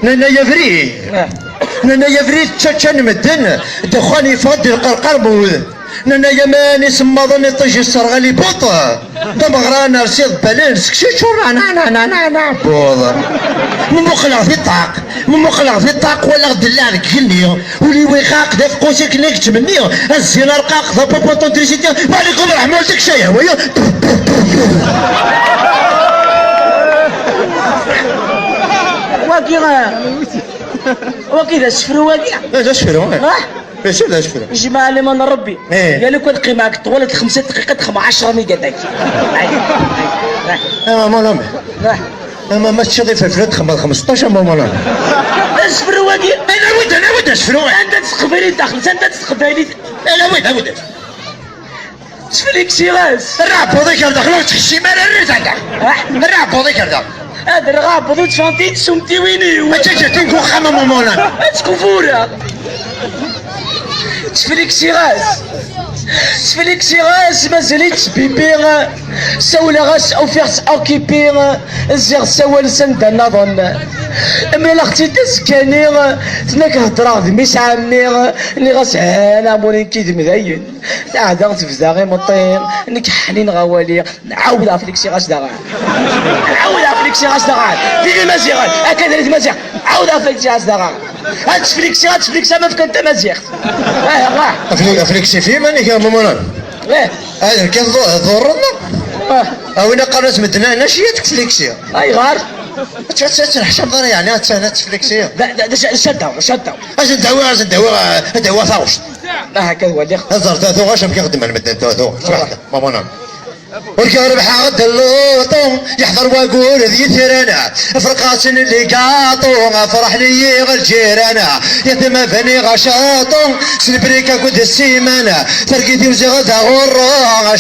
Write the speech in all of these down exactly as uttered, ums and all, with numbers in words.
Nnan-ay abrid. Nnan-ay abrid ččaččan medden, ddexxan yeffeɣ-d di lqerqar n wudem. Nnan-ay aman isemmaḍen iṭij yesserɣal ibuṭ. D ameɣran ar s iḍebbalen seksu ččur neɛneɛneɛneɛneɛbuḍ. Mi muqleɣ di ṭṭaq, mi muqleɣ di ṭṭaq walaɣ dellaɛ deg igenni. Ul-iw ixaq d afeqqus akken i yettmenni. Azzin arqaq d apupuṭu n trisiti. Wa ɛlikum rreḥma ur tekcay hawaya. Wagi, eh, wagi d asefru wagi. Eh, d asefru, eh. Ah? Mačči d asefru. Jmaɛ liman n Rebbi. Eh. Yal akk ad qqimeɣ deg ṭwal n xemsa dqiqat, xemɛecra mi gadaki. Ah, mon ami. Ah. Ah, ma, ma teččiḍ ifelfel, ad txemmeḍ xmesṭac, a mon ami. D asefru wagi. Eh, awi-d, awi-d asefru. Anda-tt teqbaylit daxel, anda-tt teqbaylit? Eh, awi-d, awi-d. Ttfliksiɣ-as. Err aɛebbuḍ-ik ar daxel, ur ttḥeccim ara, err-it ar daxel. Ah. Err aɛebbuḍ-ik ar daxel. Ad rreɣ aɛebbuḍ-iw, tteffɣent-d tsumtiwin-iw. Ad teǧǧeḍ-ten deg uxxam, a mon ami. Ad skuffureɣ. Ttfliksiɣ-as. Ttfliksiɣ-as, mazal-itt bibi. Sawleɣ-as, ufiɣ-tt occupée. Ziɣ tessawal s anda nniḍen. Mlaleɣ-tt-id azekka-nni, tenna-k heddreɣ d mmi-s ɛemmi. Nniɣ-as han amur-ik d imdayen. Teɛda tebda imeṭṭi, nekk ḥnin ɣer wali. Nɛawed ɣef leksiɣ-as daɣen. Nɛawed ɣef leksiɣ-as daɣen. Di Imaziɣen, akka d Tmaziɣt. Ɛawed ɣef leksiɣ-as daɣen. Ad tfliksiɣ, ad tfliksiɣ ma fkan tamaziɣt. Ah, ah. Aflik-, afliksi f yiman-ik, a Mumunan. Eh. Ah, nekk ḍu-, ḍurren? Ah. A win qqaren-as medden, "Naci ad tfliksi." Ayɣer? Ad tt-, ad tt-, ad tt-neḥcam ḍara, yeɛni, ad tt-, ad tfliksi. Da, da, da, ca-, caddaɣ, caddaɣ. Ad sen-d-awiɣ, ad sen-d-awiɣ, ad d-awiɣ taɣect. Ah, akka d waliɣ. Ad ẓer ta tuɣac amek i xeddmen medden ta tuɣac. Waḥda, Mumunan. Ur k-rebḥeɣ-d luṭu, yeḥḍer wagur d yitran. Ferqasen ligaṭu, ferḥen-iyi lǧiran. Yetma bniɣ acaṭu, s lbrika akked ssiman. Targit-iw ziɣ d aɣurru,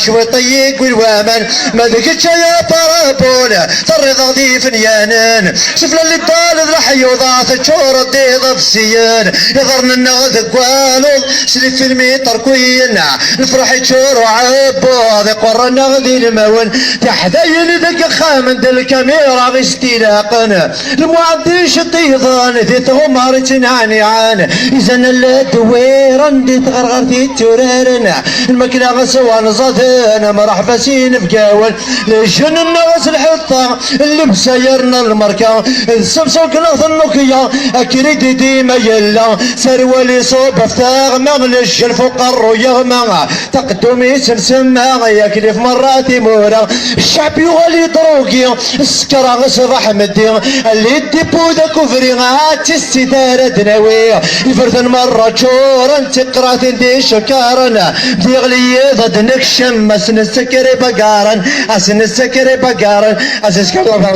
cwiṭ i yegwi waman. Ma d kečč ay aparabul, terriḍ-aɣ d ifenyanen. Sufella n liddal d leḥyuḍa, teččureḍ d iḍebsiyen. Iḍarren-nneɣ deg waluḍ, s lfilm iṭerkuyen. Lefraḥ iččur uɛebbuḍ, iqerra-nneɣ d ilmawen. Tiḥdayin deg ixxamen d lkamira i s-tilaqen. Lmuɛad iceṭṭiḍen di tɣemmar ittneɛniɛen. Izan la ddwiren di tɣerɣert itturaren. Lmakla s wanẓaden, mreḥba s inebgawen. Leǧen-nneɣ s lḥeṭṭa, llebsa yerna lmerka. D ssemsuk neɣ tennukya, akridi dima yella. Serwal iṣubb ɣef teɣma, leǧǧel f uqerru yeɣma. Taqeddumit n semma, yak lif merra timura. Ccɛeb yuɣal idrugi, ssekra ṣṣbeḥ meddi. Alli d-iwweḍ akubri, ad tis-tit ara d-nawi. Iferten merra ččuren d tiqratin d icekkaṛen. Diɣ liyiḍ ad d-nekcem, ad s-nessaker ibagaren, ad s-nessaker ibagaren, ad s-nessaker.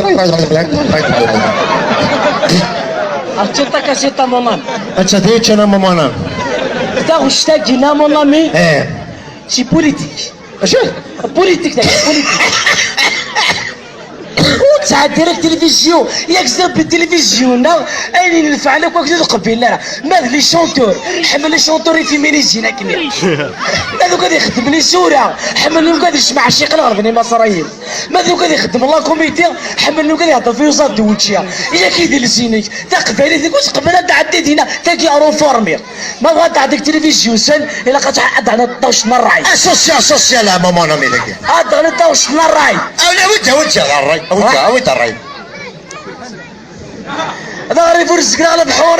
Ačiṭ takasiṭa, mon ami. Ačiṭ di ččan, a mon ami. Taɣect-agi-na, mon ami. Eh. C'est politique. Acu? Politique, dagi, politique. Ur ttɛeddi ara deg tilivizyu, yak zdat n tilivizyu-nna, ayen yenfɛen akk, akk d lqebbil ara. Ma d les chanteurs, ḥemmel les chanteurs iféminisés akken. Ma d ukad ixeddmen isura, ḥemmel ukad yesmeɛciqen ɣer Bni Maṣriyen. Ma d ukad ixeddmen la comédie, ḥemmel ukad ihedder f yuẓaḍ d wučči. Yak i d lzinek, taqbaylit, nekk ur tqebbel ad tɛeddi dinna, tagi ar uformi. Ma bɣa ad tɛeddi deg tilivizyu-nsen, ilaq ad tɛ-, ad d-tɛenniḍ taɣect n ṛṛay. Asosya, asosya, la, mon ami, dagi. Ad d-tɛenniḍ taɣect n ṛṛay. Awi-d, awi-d, awi-d ṛṛay. Awi-d, ah, awi-d ṛṛay. Ad aɣrib ur zegreɣ lebḥur.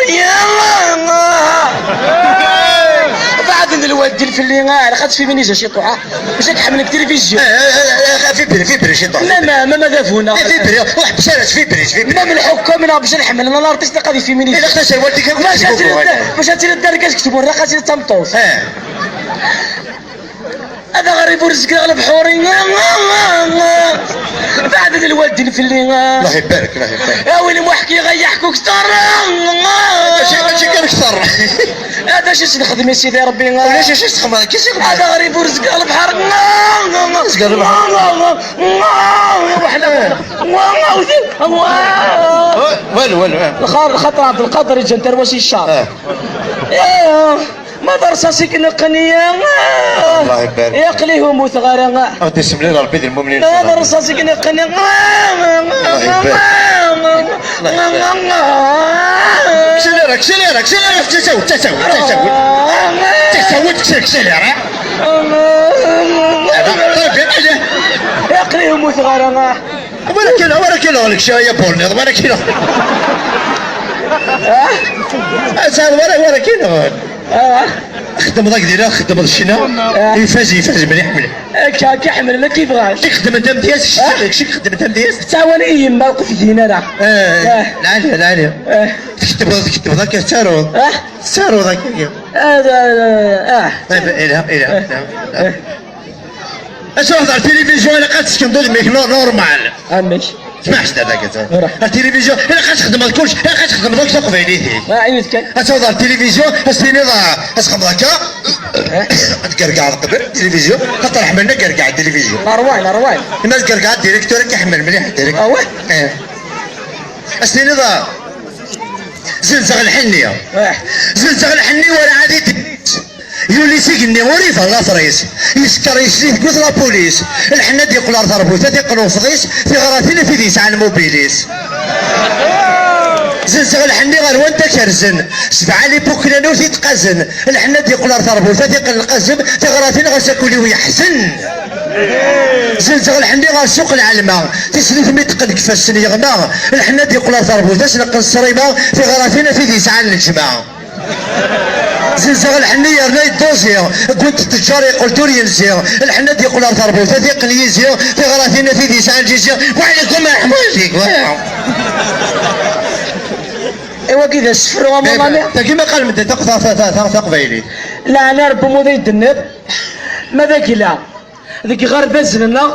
Beɛden lwaddin fell-i, ah, ilaq ad tféminisé ciṭuḥ, ah. Bac ad ḥemmlen deg tilivizyu. Eh, eh, eh, eh, fibri, fibri ciṭuḥ. Ma, ma, ma, ma d abuna. Eh, fibri, ur ḥebbes ara, fibri, fibri. Ma lḥukam neɣ bac ad ḥemmlen l'artiste, ilaq ad iféminisé. Ilaq taserwalt-ik akk. Bac ad tiliḍ d argaz deg tmurt, ilaq ad tiliḍ d tameṭṭut. Eh. Ad aɣrib ur zegreɣ lebḥur. Beɛden lwaddin fell-i. Allah ibarek, Allah ibarek. A win muḥkiɣ ay yeḥku kter. Mačči, mačči kan kter. Ad acu s-nexdem i Sidi Rebbi? Ulac acu s-txedmeḍ, kis i xedmeḍ. Ad aɣrib ur zegreɣ lebḥer. Zegreɣ lebḥer. Waḥla. Walu, walu, eh. Lxaṭer Ɛebdelqader iǧǧan tarwa si ccer. Eh. Eh. Ma d rrṣaṣ i k-neqqen, ya. Allah ibarek. Aql-i ur mmuteɣ ara. Ad d-isemlil Rebbi d lmumnin. Ma d rrṣaṣ i k-neqqen, ya. Allah ibarek. Allah ibarek. Accélère, accélère, ttawet, ttawet, ttawet, ttawet, ttawet, accélère, ha? Ṭayeb, ya Lalla. Aql-i ur mmuteɣ ara. Wara kan, wara kan, ɣlek cay, ya Borneo, wara kan. Ata, wara, wara kan. Xeddmeḍ akk dinna, xeddmeḍ ccna. Ifaz, ifaz, mliḥ, mliḥ. Akka, akka ḥemmlen, akka i bɣan. Kečč xeddmen tamedyazt, kečč, kečč xeddmen tamedyazt. Tettɛawan-iyi yemma, ur qefgin ara. Eh, lɛali, lɛali. Tektbeḍ, tektbeḍ akka, tettaruḍ. Tettaruḍ akka. Ah, da, da, ah. Ilha, ilha. Acu hḍer tilivizyu, ilaq ad teskendeḍ mik, no-, normal. Amek? Smaḥ s dada kata. Ruḥ. Ar tilivizyu, ilaq ad txedmeḍ kullec, ilaq ad txedmeḍ akk taqbaylit-ik. Ah, ɛiwed kan. Ad tawḍeḍ ar tilivizyu, ad s-tiniḍ, ah, ad txedmeḍ akka, ad gergaɛeḍ qbel tilivizyu, xaṭer ḥemmlen ad gergaɛen tilivizyu. Ṛwan, ṛwan. Ima ad gergaɛeḍ directeur, ad k-iḥemmel mliḥ directeur. Ah, ouais? Eh. Ad s-tiniḍ, ah, zzenzeɣ lḥenni. Eh. Zzenzeɣ lḥenni, werɛad i d- Yuli s igenni ur iban later-is. Yeskeṛ yesli tewwet lapulis. Lḥenni ad yeqqel ar terbut, ad iqqen ufḍis, tiɣratin a tid yesɛan mubilis. Zzenzeɣ lḥenni ɣer wanda kerzen. Sebɛa lipuklan ur t-id-qazen. Lḥenni ad yeqqel ar terbut, ad iqqen lqazem, tiɣratin ɣas akk ul-iw yeḥzen. Zzenzeɣ lḥenni ɣer ssuq lɛelma. Tislit mi teqqen deg ifassen yeɣma. Lḥenni ad yeqqel ar terbut, ad s-neqqen ṣṣrima, tiɣratin a tid yesɛan leǧma. Zzenzeɣ lḥenni yerna yedduzi, wwin-t ttejjar yeqqel-d ur yenzi. Lḥenni ad yeqqel ar terbut, ad yeqqel yizi, tiɣratin a tid yesɛan jizi. Wa ɛlikum, wa ɛlikum. I wagi d asefru, a mon ami. Tagi ma qal medden taq-, ta-, ta-, ta-, ta-, taqbaylit. Laɛna Rebbi, umuḍ i d-tenniḍ, ma d agla. Deg iɣerbazen-nneɣ,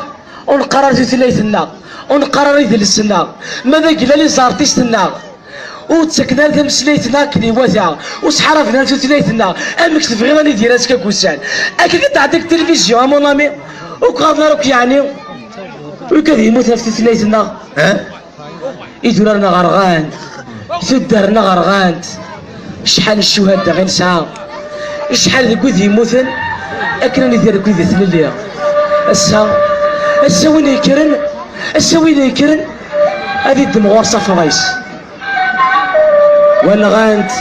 ur neqqar ara tutlayt-nneɣ, ur neqqar ara idles-nneɣ, ma d agla les artistes-nneɣ, ur ttaken ara tameslayt-nneɣ akken iwata, ur sḥaraben ara tutlayt-nneɣ, amek tebɣiḍ ad nidir azekka deg ussan? Akka i d-tɛedda deg tilivizyu, a mon ami, ur k-ɣaḍen ara akk yeɛni, ur k-ad yemmut ɣef tutlayt-nneɣ? Idurar-nneɣ rɣan, tuddar-nneɣ rɣant. Acḥal n ccuhada i nesɛa, acḥal deg wid yemmuten akken ad nidir deg wid i tlelli. Ass-a, ass-a win yekkren, ass-a win yekkren ad iddem ɣur-s afḍis. Wa nɣan-t,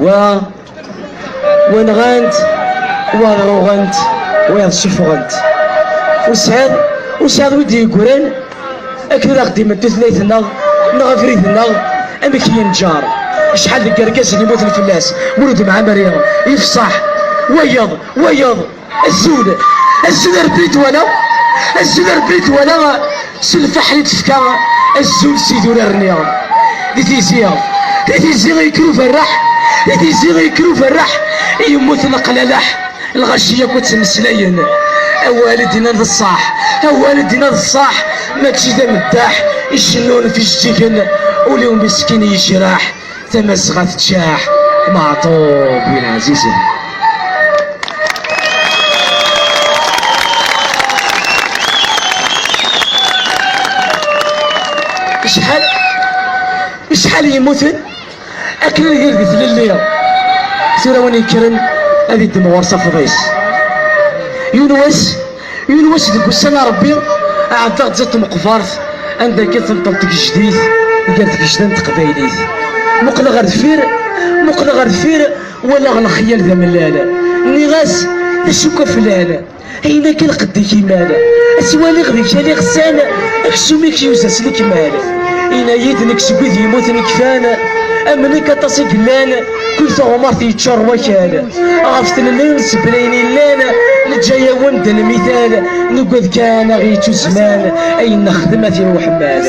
wa Wa nɣan-t, wa ɣruɣen-t, wa suffɣen-t. Ur sɛiḍ, ur sɛiḍ wi d-yeggran akken ad aɣ-d-imel tutlayt-nneɣ neɣ abrid-nneɣ amek yenǧer. Acḥal deg yergazen yemmuten fell-as, Mulud Mɛemmri, yefṣeḥ, wayeḍ, wayeḍ. Azul, azul a Rebbi twala, azul a Rebbi twala, s lfaḥel i d-tefka azul s idurar-nni. Di tizi, di tizi yekker uberraḥ, di tizi yekker uberraḥ, yemmut leqlalaḥ, lɣaci yakk ttmeslayen. Awal i d-nnan d ṣṣeḥ, awal i d-nnan d ṣṣeḥ, mačči d ameddaḥ, icennun f ijeǧǧigen, ul-iw meskin yejraḥ. Tamazɣa teččaḥ, Meɛṭub win ɛzizen. Acḥal, acḥal yemmuten akken ad yir di tlelli. Tura win yekkren ad iddem ɣur-s afḍis. Yiwen wass, Yiwen wass deg ussan n Ṛebbi, ɛeddaɣ-d ẓid tmeqbert, anda akka tenṭel tgejdit gar tgejda n teqbaylit. Muqleɣ ɣer deffir, muqleɣ ɣer deffir, walaɣ lexyal d amellal. Nniɣ-as, d acu-k a flan? Ayen akka lqedd-ik imal. Ad twaliɣ deg yal iɣsan, aksum-ik yuza s lekmal. Yenna-yi-d nekk seg wid yemmuten kfan, am nekk aṭas i yellan, kul taɣmart yeččur wakal. Ɣef tlelli n sebla ayen illan, neǧǧa-yawen-d lmital, nugad kan a ɣ-yečč uzman, ayen nexdem ad t-iruḥ mmal.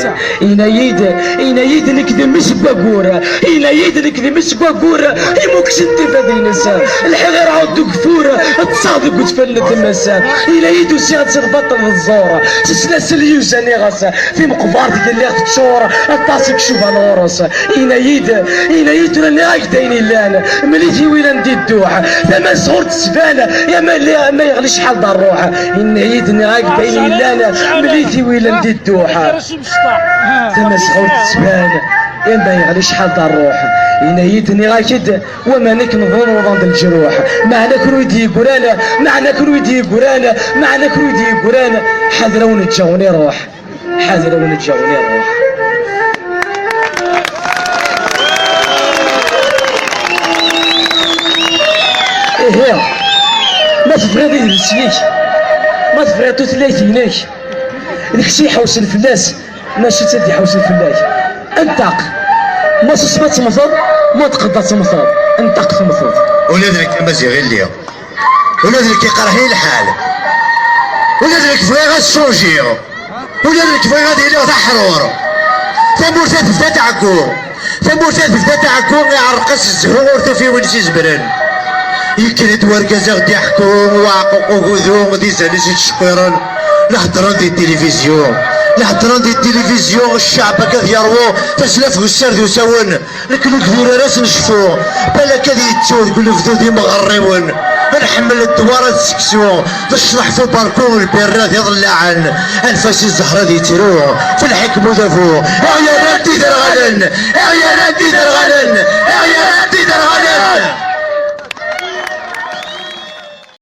Yenna-yi-d, yenna-yi-d nekk d mmi-s n waggur, yenna-yi-d nekk d mmi-s n waggur, imuksen tifad-ines. Lḥiɣ iṛɛud deg ugeffur, ṭṭseɣ deg udfel n tmes. Yenna-yi-d usiɣ-d si lbaṭel d ẓẓur, s snasel yuzan iɣes, timeqbert i lliɣ teččur, aṭas i icuban ɣur-s. Yenna-yi-d, yenna-yi-d tura nniɣ-ak-d ayen illan, mlit i wilan di dduḥ, tama-s ɣur tettban, ya ma lliɣ, ma yeɣli cḥal d ṛṛuḥ. Yenna-yi-d nniɣ-ak-d ayen illan, mlit i wilan di dduḥ, tama-s ɣur tettban, ya ma yeɣli cḥal d ṛṛuḥ. Yenna-yi-d nniɣ-ak-d, waman-ik nḍen uḍan d leǧruḥ, meɛna kunwi d-yeggran, meɛna kunwi d-yeggran, meɛna kunwi d-yeggran, ḥader a wen-ǧǧeɣ wen-iṛuḥ. Ḥader a wen-ǧǧeɣ wen-iṛuḥ. Tebɣiḍ idles-ik, ma tebɣiḍ tutlayt-inek, d kečč i iḥewsen fell-as, mačči d tid iḥewsen fell-ak. Nṭeq! Ma s-, ma temmteḍ, ma tqedda temmteḍ, nṭeq temmteḍ. Ula d nekk d amaziɣ i lliɣ. Ula d nekk iqerḥ-iyi lḥal. Ula d nekk bɣiɣ ad ssonjiɣ. Ula d nekk bɣiɣ ad iliɣ d aḥrur. Tamurt-a tebda tɛeggu. Tamurt-a tebda tɛeggu, iɛreq-as zzhu, ur tufi win s-izemren. Yekker-d wergaz a ɣ-d-iḥku, uɛquq ugudu, d izan-is yettcekkiren. La heddren di tilivizyu. La heddren di tilivizyu, cceɛb akka ad yerwu, taslaft n usser d usawen. Nekk ur ara s-necfu, balak ad yettu deg unebdu d imɣerriwen. Nḥemmel ddwar ad seksu, d ccḍeḥ f ubarku, lbirra d iḍellaɛen. Anef-as i zzher ad yettru, f lḥekm udabu. Aɣ-yerran d iderɣalen, aɣ-yerran d iderɣalen.